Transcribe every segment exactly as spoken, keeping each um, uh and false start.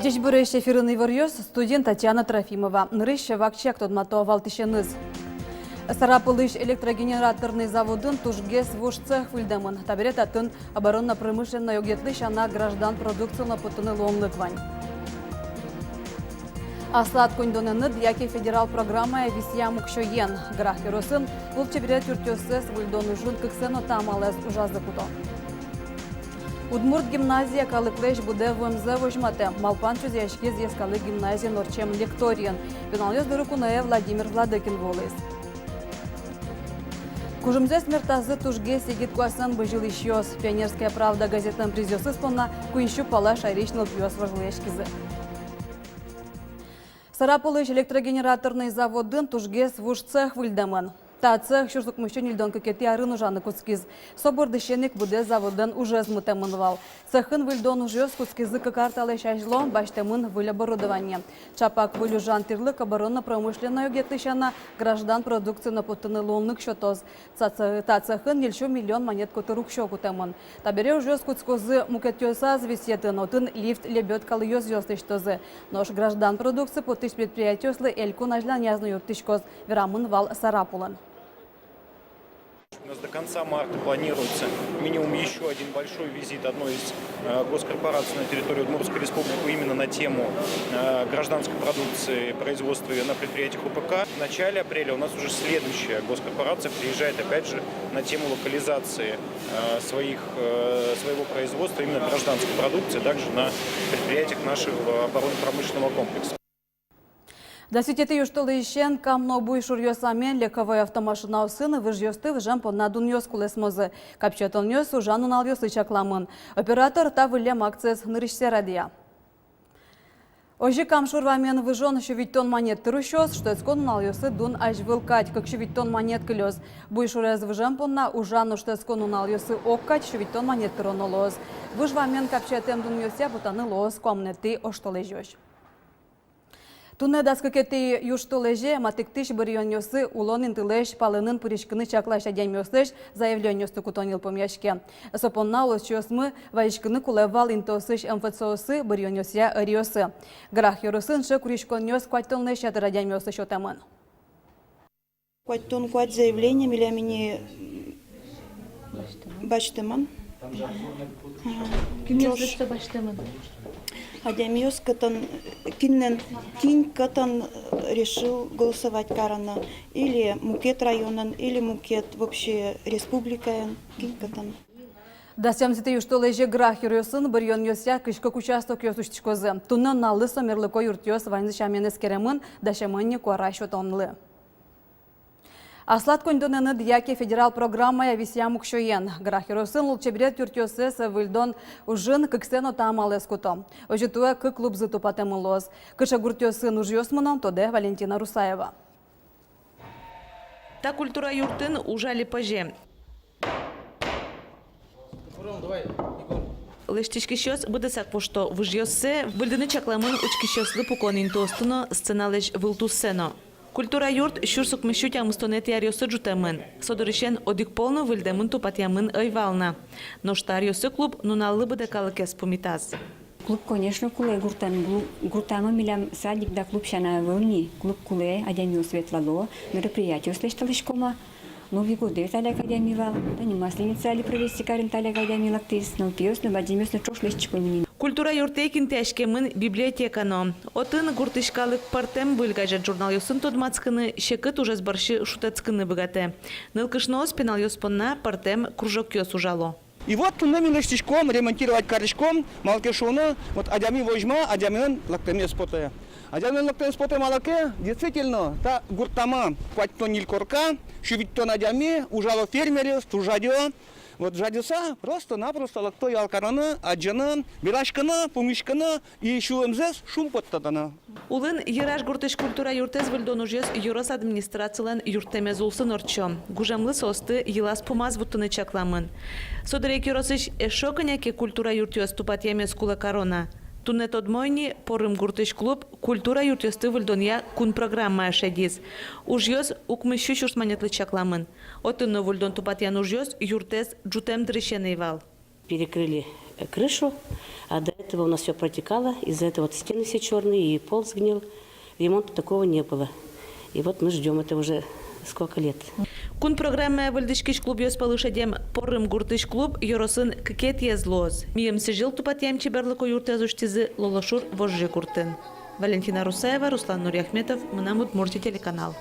Ӟечбуресь! Эфирын иворъёс, студиын Татьяна Трофимова. Нырысь вакчияк тодмато валтӥсеныз. Сарапулысь электрогенераторный заводын тужгес вуж цех выльдэмын. Табере татын оборонно-промышленной огъетлы сяна граждан продукцилы но поттыны луонлык вань. Аслад коньдонэныз яке федерал программая висъям уксёен. Грах ёросын лулчеберет юртъёссэс выльдон ужын кыксэ но та амалэз ужазы куто. Удмурт гимназия калыклэсь быдэ вуэмзэ возьматэ. Малпан чузъяськиз йӧскалык гимназиын ортчем лекторийын. Пиналъёс доры куное Владимир Владыкин вуылӥз. Кужымзэс мертазы тужгес егит куасэн бызьылӥсьёс. «Пионерская правда» газетын призъёсыз понна куинь сю пала шаерысь нылпиос вожвылъяськизы. Сарапулысь электрогенераторный заводын тужгес вуж цех выльдэмын. Та цех сюрс укмыссю ньыльдон кыкетӥ арын ужаны кутскиз. Со бордысен ик быдэс заводлэн ужез мытэмын вал. Цехын выльдон ужъёс кутскизы кык ар талэсь азьло, басьтэмын выль оборудование. Чапак выль ужан тӥрлык оборонно-промышленной огъетлы сяна граждан продукци но поттыны луонлык сётоз. Та цехын ньыль сю миллион манет котыр уксё кутэмын. Табере ужъёс кутскозы мукетъёсаз висъетын, отын лифт, лебёдка лыёзъёс лэсьтозы. Нош граждан продукци поттӥсь предприятиослы элькун азьланяз но юрттӥськоз, верамын вал Сарапулын. У нас до конца марта планируется минимум ещё один большой визит одной из, э, госкорпораций на территорию Удмуртской Республики именно на тему, э, гражданской продукции, производства её на предприятиях ОПК. В начале апреля у нас уже следующая госкорпорация приезжает, опять же, на тему локализации, э, своих, э, своего производства, именно гражданской продукции, также на предприятиях нашего оборонно-промышленного комплекса. Дас витетӥ южтолэзьысен Кам но Буй шуръёс амен легковой автомашинаосын выжъёсты выжем понна дунъёс кулэсмозы. Капчиятонъёс ужан нуналъёсы чакламын. Оператор та выллем акциез нырысьсэ радъя. Озьы Кам шур вамен выжон сю витьтон манет тыр усёз, шутэтскон нуналъёсы дун азьвыл кадь, кык сю витьтон манет кылёз. Буй шурез выжем понна ужан но шутэтскон нуналъёсы ог кадь сю витьтон манет тыроно луоз. Выж вамен капчиятэм дунъёсъя потаны луоз куамынэтӥ оштолэзёзь. Туннэ дас кыкетӥ южтолэзе матыктӥсь быръёнъёсы улон интылэсь палэнын пыриськыны чаклась адямиослэсь заявлениосты кутон йылпумъяське. Со понна улосчиосмы вазиськыны кулэ вал интыосысь МФЦ-осы, быръёнъёсъя ӧриосы. Грах ёросын сыӵе куриськонъёс куатьтонлэсь ятыр адямиослы сётэмын. Куатьтон куать заявление милям ини басьтэмын. Кинъёс лэсьто басьтэмын? Адямиос, кытын, кинлэн, кин кытын, э, решил голосовать карыны, или мукет районын, или мукет вообще республикаын, кин кытын. Дас тямысэтӥ южтолэзе Грах ёросын быръёнъёсъя кызь кык участокъёс усьтӥськозы. Туннэ нуналлы со мерлыко юртъёс ваньзы сямен эскеремын, дасямын ни куара сётонлы. Аслад коньдонэныд яке федерал программая висъям уксёен. Грах ёросын лулчеберет юртъёссэс выльдон ужын кыксэ но та амалэз куто. Озьы туэ кык клубзы тупатэмын луоз. Кыӵе гуртъёсын ужъёс мыно, тодэ Валентина Русаева. Та культура юртын уж али пӧзе. Лэсьтӥськисьёс быдэсак воштӥзы выжъёссэ, выльдыны чакламын учкисьёслы пукон интыосты но, сценалэсь вылтуссэ но. Культура юрт сюрс укмыссю тямыстонэтӥ аръёсы ӝутэмын. Со дырысен одӥг пол но выльдэмын-тупатъямын ӧй вал на. Нош та аръёсы клуб нуналлы быдэ калыкез пумитаз. Клуб, конечно, кулэ гуртам, гу-, гуртамы милям садик да клуб сяна ӧвӧл ни, клуб кулэ, адямиос ветлало, мероприятиос лэсьтылӥськомы. Новый годэ талэк адями вал, тани Масленица али провести карим, талэк адями лыктӥз, нылпиос но, бадӟымъёс но ӵош лэсьтӥськом ини. Культура юртэ ик интыяськемын библиотека но. Отын гуртысь калык пӧртэм выль газет-журналъёсын тодматскыны, секыт ужез бӧрсьы шутэтскыны быгатэ. Нылкышноос пиналъёс понна пӧртэм кружокъёс ужало. И вот туннэ ми лэсьтӥськом, ремонтировать кариськом, малы ке шуоно, вот адями возьма, адямилэн лыктэмез потэ. Адямилэн лыктэмез потэ, малы ке, действительно, та гуртамы куатьтон ньыль корка, сю витьтон адями, ужало фермеръёс, туж жадё. Вот жадьыса, просто-напросто лыкто ял карыны, адӟыны, вераськыны, пумиськыны, и сюлэмзэс шумпоттатыны. Улын Йыраж гуртысь культура юртэз выльдон ужъёс ёрос администрацилэн юрттэмез улсын ортчо. Гужемлы соосты йылаз-пумаз вуттыны чакламын. Со дыре ик ёросысь эшшо кӧня ке культура юртъёс тупатъямез кулэ каро на. Туннэ тодмо ини, Порым гуртысь клуб культура юртъёсты выльдонъя кун программая шедиз. Ужъёс укмыссю сюрс манетлы чакламын. Отын но выльдон-тупатъян ужъёс юртэз ӝутэм дырысен ӧй вал. Перекрыли, крышу, а до этого у нас всё протекало, из-за этого вот стены все чёрные и пол сгнил. Ремонта такого не было. И вот мы ждём это уже сколько лет. Кун программая выльдӥськись клубъёс пӧлы шедем Порым гуртысь клуб ёросын кыкетӥез луоз. Мимала сӥзьыл тупатъям чеберлыко юртэз усьтӥзы Лолошур Вожжи гуртын. Валентина Русаева, Руслан Нуриахметов, «Мынам Удмуртие» телеканал.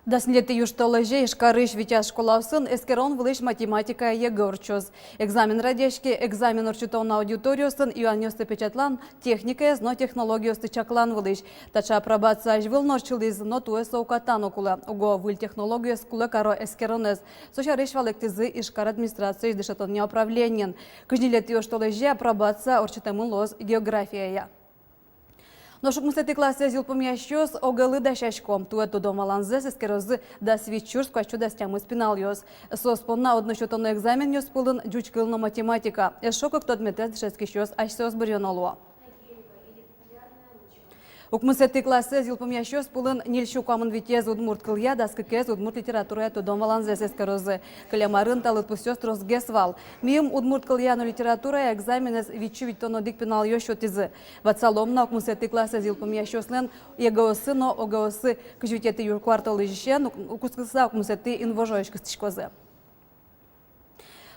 Дас ньылетӥ южтолэзе Ижкарысь витяз школаосын эскерон вылысь математикая ЕГЭ ортчоз. Экзамен радъяське экзамен ортчытон аудиториосын юанъёсты печатлан, техникаез но технологиосты чаклан вылысь. Таӵе апробация азьвыл но ортчылӥз, но туэ со уката но кулэ. Уго выль технологиос кулэ каро эскеронэз. Со сярысь валэктӥзы Ижкар администрациысь дышетонъя управлениын. Кызь ньылетӥ южтолэзе апробация ортчытэмын луоз географияя. Нош укмысэтӥ классэз йылпумъясьёс ОГЭ-лы дасясько. Туэ тодон-валанзэс эскерозы дас вить сюрс куать сю дас тямыс пиналъёс. Соос понна одно сётоно экзаменъёс пӧлын ӟуч кыл но математика. Эшшо кык тодметэз дышетскисьёс асьсэос быръёно луо. Укмысэтӥ классэз йылпумъясьёс пӧлын ньыль сю куамын витез удмурт кылъя, дас кыкез удмурт литературая тодон-валанзэс эскерозы. Кылем арын та лыдпусъёс тросгес вал. Мимала удмурт кылъя но литературая экзаменэз вить сю витьтон одӥг пиналъёс сётӥзы. Ватсалом на, укмысэтӥ классэз йылпумъясьёслэн ЕГЭ-осы но ОГЭ-осы кызь витетӥ ю-, куартолэзьысен ук-, кутскыса укмысэтӥ инвожоысь кыстӥськозы.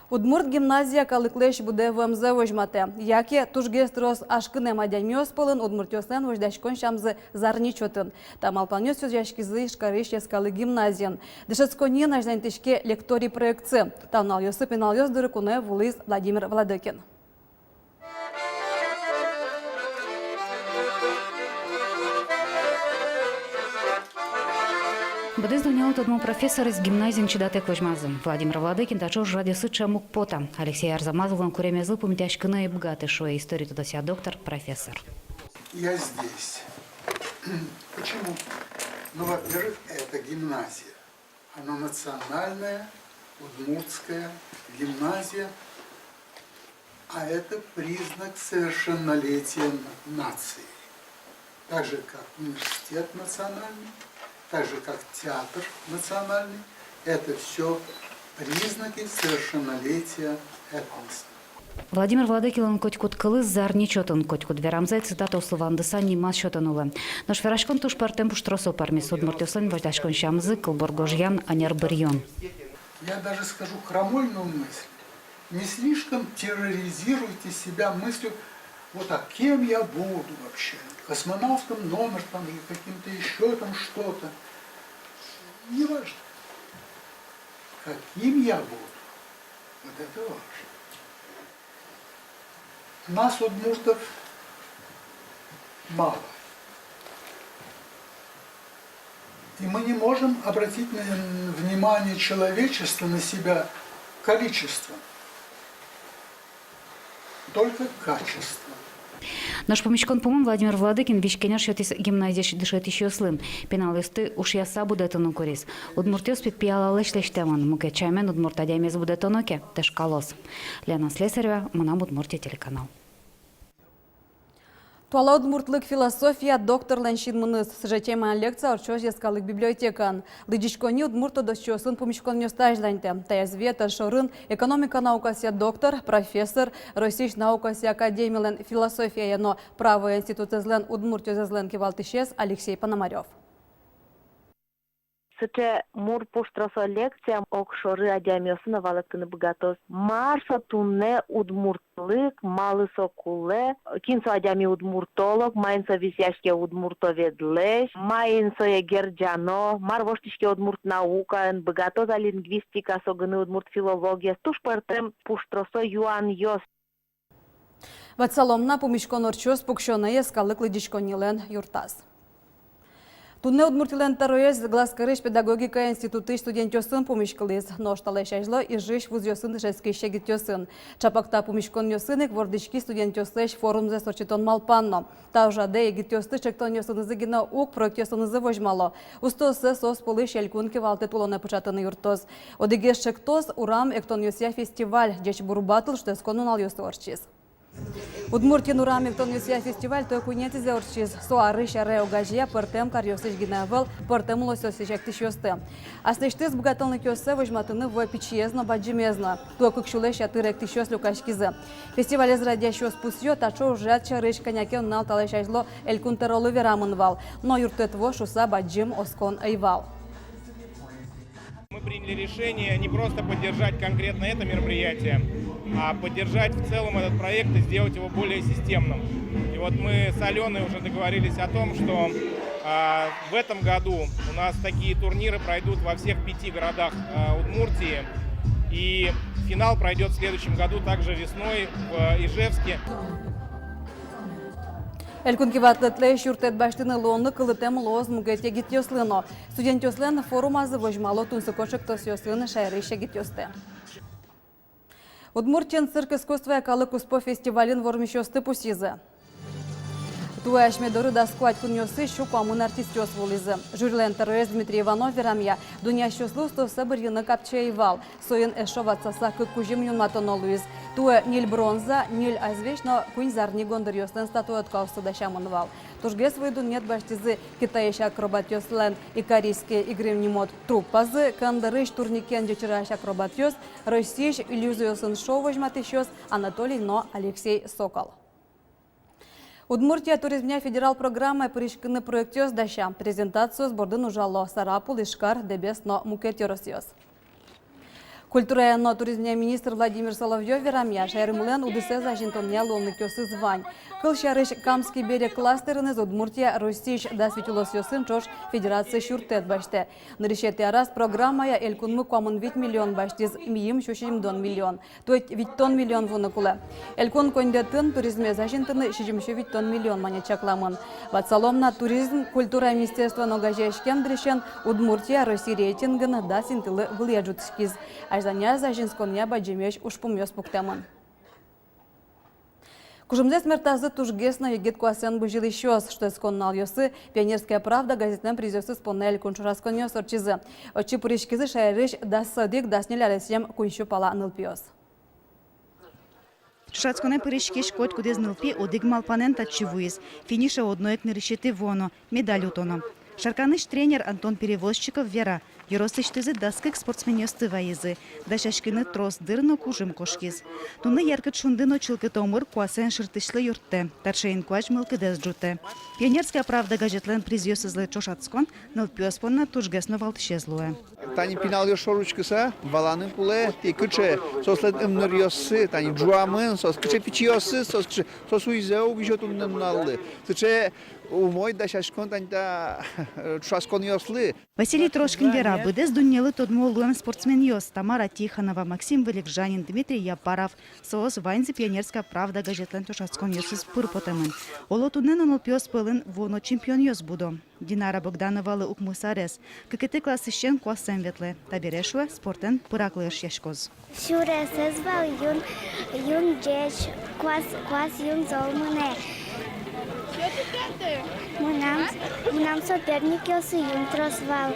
Удмурт гимназия калыклэсь будэ вуэмзэ возьматэ. Яке тужгес трос ашкытэм адямиос пӧлын удмуртъёслэн возьдаськон сямзы зарни чотын. Та малпанъёс ёзъяськизы Ижкарысь йӧскалык гимназиын. Дышетсконниын азьланьтӥське лекторий проектсы. Та нуналъёсы пиналъёс доры куное вуылӥз Владимир Владыкин. Быдэс дуннелы тодмо профессорез гимназиын чидатэк возьмазы. Владимир Владыкин таӵе ужрадъёсы ӵем уг поты. Алексей Арзамазовлэн куремезлы пумитъяськыны ӧй быгаты, шуэ история тодосъя доктор, профессор. Я здесь. Почему? Ну, во-первых, это гимназия. Она национальная, удмуртская гимназия, а это признак совершеннолетия нации. Так же, как университет национальный, так же, как театр национальный, это всё признаки совершеннолетия этноса. Владимир Владыкинлэн котькуд кылыз зарни чотын, котькуд верамзэ цитатаослы вандыса нимаз сётыны луэ. Нош вераськон туж пӧртэм пуштросо пӧрмиз: удмуртъёслэн возьдаськон сямзы, кылбур гожъян, ӧнер быръён. Я даже скажу крамольную мысль. Не слишком терроризируйте себя мыслью: «Вот, а кем я буду вообще? Космонавтом номер там или каким-то ещё там что-то». Неважно. Каким я буду? Вот это важно. Нас, удмуртов, мало. И мы не можем обратить на-, внимание человечества на себя количеством, только качеством. Нош пумиськон пумын Владимир Владыкин визь-кенеш сётӥз гимназиысь дышетӥсьёслы. Пиналъёсты ушъяса будэтыны куриз. Удмуртъёс пе пиялалэсь лэсьтэмын, мукет сямен удмурт адямиез будэтоно ке, тышкалоз. Лена Слесарева, «Мынам Удмуртие» телеканал. Туала удмуртлык философия докторлэн синмыныз. Сыӵе темаен лекция ортчоз йӧскалык библиотекаын. Лыдӟиськонни удмурт тодосчиосын пумиськонъёсты азьлантэ. Таяз вие та шорын экономика наукаосъя доктор, профессор, Россиысь наукаосъя академилэн философияя но правоя институтэзлэн удмурт ёзэзлэн кивалтӥсез Алексей Пономарёв. Сыӵе мур пуштросо лекция огшоры адямиосын но валэктыны быгатоз, мар со туннэ удмуртлык, малы со кулэ, кин со адями удмуртолог, маин со висъяське удмуртоведлэсь, маин сое герӟано, мар воштӥське удмурт наукаын, быгатоз-а лингвистика, со гинэ удмурт филология, туж пӧртэм пуштросо юанъёс. Ватсалом на, пумиськон ортчоз пуксёнэ йӧскалык лыдӟиськоннилэн юртаз. Туннэ Удмуртилэн тӧроез Глазкарысь педагогика институтысь студентъёсын пумиськылӥз, нош талэсь азьло Ижысь вузъёсын дышетскись егитъёсын. Ӵапак та пумиськонъёсын ик вордӥськиз студентъёслэсь форумзэс ортчытон малпан но. Та ужрадэ егитъёсты ӵектонъёсынызы гинэ уг, проектъёсынызы возьмало. Устооссэс соос пӧлысь элькун кивалтэт улонэ пыӵатыны юрттоз. Одӥгез ӵектос — урам эктонъёсъя фестиваль. «Ӟечбур батл» шутэтскон нуналъёсы ортчиз. Удмуртиын урам эктонъёсъя фестиваль туэ куинетӥзэ ортчиз. Со арысь аре огазея пӧртэм каръёсысь гинэ ӧвӧл, пӧртэм улосъёсысь эктӥсьёсты. Аслэсьтыз быгатонлыкъёссэ возьматыны вуэ пичиез но, бадӟымез но. Туэ кык сюлэсь ятыр эктӥсьёс люкаськизы. Фестивалез радъясьёс пусъё: таӵе ужрад сярысь кӧня ке нунал талэсь азьло Элькун тӧролы верамын вал, но юрттэт вуо шуыса бадӟым оскон ӧй вал. Мы приняли решение не просто поддержать конкретно это мероприятие, а поддержать в целом этот проект и сделать его более системным. И вот мы с Алёной уже договорились о том, что, а, в этом году у нас такие турниры пройдут во всех пяти городах, а, Удмуртии. И финал пройдёт в следующем году, также весной, в Ижевске. Элькун кивалтэтлэсь юрттэт басьтыны луонлык кылытэм луоз мукет егитъёслы но. Студентъёслэн форумазы возьмало тунсыко ӵектосъёсын шаерысь егитъёсты. Удмуртиын цирк искусствоя калык куспо фестивальын вормисьёсты пусйизы. Туэ асьме доры дас куать кунъёсысь сю куамын артистъёс вуылӥзы. Жюрилэн тӧроез Дмитрий Иванов верамъя, дунъясьёслы устоосэ бырйыны капчи ӧй вал. Соин эшшо ватсаса кык кузьым юнматоно луиз. Туэ ньыль бронза, ньыль азвесь но куинь зарни гондыръёслэн статуэткаоссы дасямын вал. Тужгес вуэ дунъет басьтӥзы Китайысь акробатъёслэн «Икарийские игры» нимо труппазы, Кӧндырысь турникен ӟечырась акробатъёс, Россиысь иллюзиосын шоу возьматӥсьёс Анатолий но Алексей Сокол. Удмуртия туризмъя федерал программае пыриськыны проектъёс дася. Презентациос бордын ужало Сарапул, Ижкар, Дэбес но мукет ёросъёс. Культурая но туризмъя министр Владимир Соловьёв верамъя, шаермылэн удысэз азинтонъя луонлыкъёсыз вань. Кылсярысь, «Камский берег» кластерыныз Удмуртия Россиысь дас вить улосъёсын ӵош федерациысь юрттэт басьтэ. Нырысетӥ араз программая элькунмы куамын вить миллион басьтӥз, миым сю сизьымдон миллион. Туэ витьтон миллион вуыны кулэ. Элькун коньдэтын туризмез азинтыны сизьымсю витьтон миллион манет чакламын. Ватсалом на, туризм, культура министерствоен огазеяськем дырысен Удмуртия Россиысь рейтингын дас интылы вылэ ӝутскиз. Азьланяз азинсконъя бадӟымесь ужпумъёс пуктэмын. Кужымзэс мертазы тужгес но егит куасэн бызьылӥсьёс. Шутэтскон нуналъёсы «Пионерская правда» газетлэн призъёсыз понна элькун ӵошатсконъёс ортчизы. Отчы пыриськизы шаерысь дас одӥг — дас ньыль аресъем куинь сю пала нылпиос. Ӵошатсконэ пыриськись котькудӥз нылпи одӥг малпанэн татчы вуиз. Финише одно ик нырысетӥ вуоно, медаль утоно. Шарканысь тренер Антон Перевозчиков вера, ёросысьтызы дас кык спортсменъёсты вайизы. Дасяськыны трос дыр но кужым кошкиз. Туннэ яркыт шунды но чылкыт омыр куасэн шыртӥсьлы юрттэ, таӵеен куазь мылкыдэз ӝутэ. «Пионерская правда» газетлэн призъёсызлы ӵошатскон нылпиос понна тужгес но валтӥсез луэ. Тани пиналъёс шоры учкыса валаны кулэ, тӥ кыӵе соослэн ымныръёссы, тани ӝуамын соос, кыӵе пичиоссы соос, кыӵе соос уйзэ уг ӝуо туннэ нуналлы. Сыӵе умой дасяськон тани та ӵошатсконъёслы. Василий Трошкин вера, быдэс дуннелы тодмо луэм спортсменъёс: Тамара Тихонова, Максим Вылегжанин, Дмитрий Япаров. Соос ваньзы «Пионерская правда» газетлэн ӵошатсконъёсыз пыр потэмын. Оло, туннэ но нылпиос пӧлын вуоно чемпионъёс будо. Динара Богдановалы укмыс арес. Кыкетӥ классысен куасэн ветлэ. Табере, шуэ, спортэн пыраклы эшъяськоз. Сюресэз вал юн, юн ӟеч, куас, куас юн зол мынэ. Мынам, мынам соперникъёсы юн трос вал.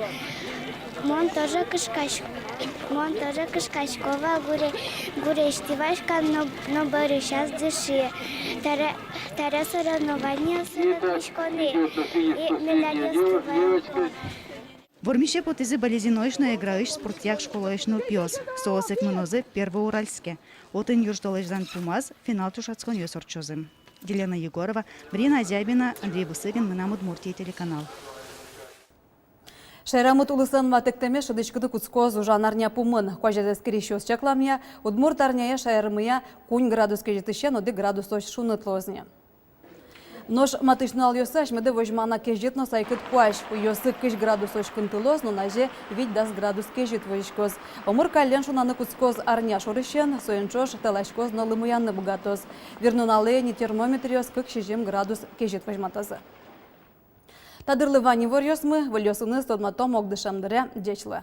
Мон тоже кышкась-, мон тоже кышкасько вал, гуре-, гурештӥ васькам но, но бӧрысяз дыши. Таре, таре соревнованиосы ветлӥсько ни, и медальёсты вуисько. Вормисе потӥзы Балезиноысь но Эграысь спортъя школаысь нылпиос. Соос ик мынозы Первоуральске. Отын южтолэзьлэн пумаз финал ӵошатсконъёс ортчозы. Елена Егорова, Марина Азябина, Андрей Бусыгин, «Мынам Удмуртие» телеканал. Шаерамы тулыслэн ватыктэмез шӧдӥськыны кутскоз ужан арня пумын. Куазез эскерисьёс чакламъя, удмурт арняе шаермыя куинь градус кезьытысен одӥг градусозь шуныт луоз ни. Нош матысь нуналъёсы асьмеды возьма на кезьыт но сайкыт куазь. Уйёсы кызь градусозь кынтылоз, нуназе вить-дас градус кезьыт возиськоз. Омыр каллен шунаны кутскоз арня шорысен, соин ӵош тӧласькоз но лымыяны быгатоз. Вирнуналэ ини термометръёс кык-сизьым градус кезьыт возьматозы. Та дырлы вань иворъёсмы, выльёсыныз тодматом огдышем дыре. Ӟеч луэ.